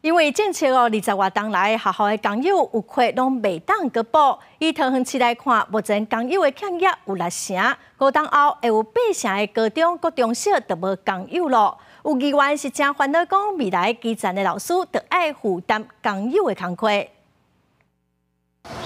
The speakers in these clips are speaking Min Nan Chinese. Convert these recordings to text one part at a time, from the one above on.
因為政策哦，20外冬來學校的工友有缺攏袂當閣補。以桃園市來看，目前工友的欠額有六成，5冬後會有八成的高中、國中小都無工友咯。有議員是誠煩惱，講未來基層的老師著愛負擔工友的工課。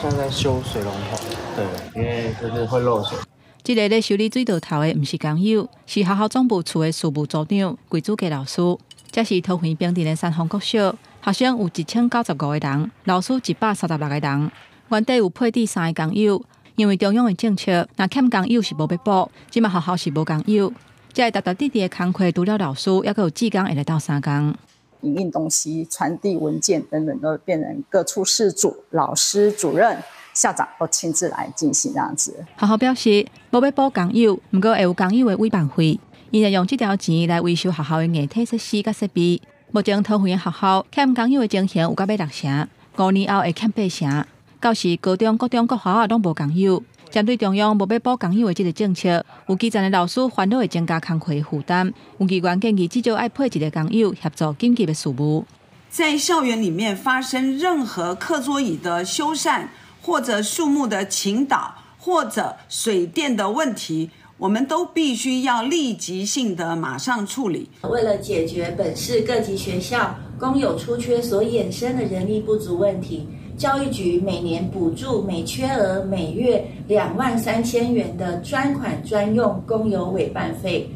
現在修水龍頭，對，因為就是會漏水。這个咧修理水道頭的毋是工友，是學校總務處的事務組長桂祖傑老師。這是桃園平鎮的三峰國小，學生有1095個人，老師136個人。原底有配置三个工友，因為中央的政策，若欠工友是無欲補，這馬學校是無工友。這个沓沓疊疊的工課，除了老師，猶閣有志工會來鬥相共。影印東西、傳遞文件等等，都變成各處室主、老師、主任、校長都親自來進行這樣子。學校表示，無欲補工友，毋過會有工友的委辦費。𪜶會用這條錢來維修學校的硬體設施佮設備。目前桃園學校欠工友的情形有到欲六成，5年後會欠八成。到時高中、國中、國小攏無工友。針對中央無欲補工友的這个政策，有基層的老師煩惱會增加工課的負擔。有議員建議至少愛配一个工友協助緊急的事務。在校園裡面發生任何課桌椅的修繕，或者樹木的傾倒，或者水電的問題，我們都必須要立即性的馬上處理。為了解決本市各級學校工友出缺所衍生的人力不足問題，教育局每年補助每缺額每月23,000元的專款專用工友委辦費。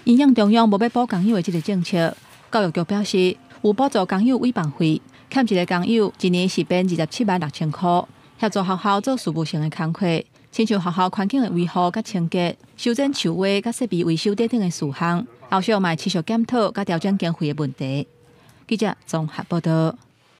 因應中央無欲補工友的這个政策，教育局表示有補助工友委辦費，欠一个工友一年是編276,000塊，協助學校做事務性的工課，親像學校環境的維護佮清潔、修剪樹蛙佮設備維修等等的事項，後續嘛會持續檢討佮調整經費的問題。記者綜合報道。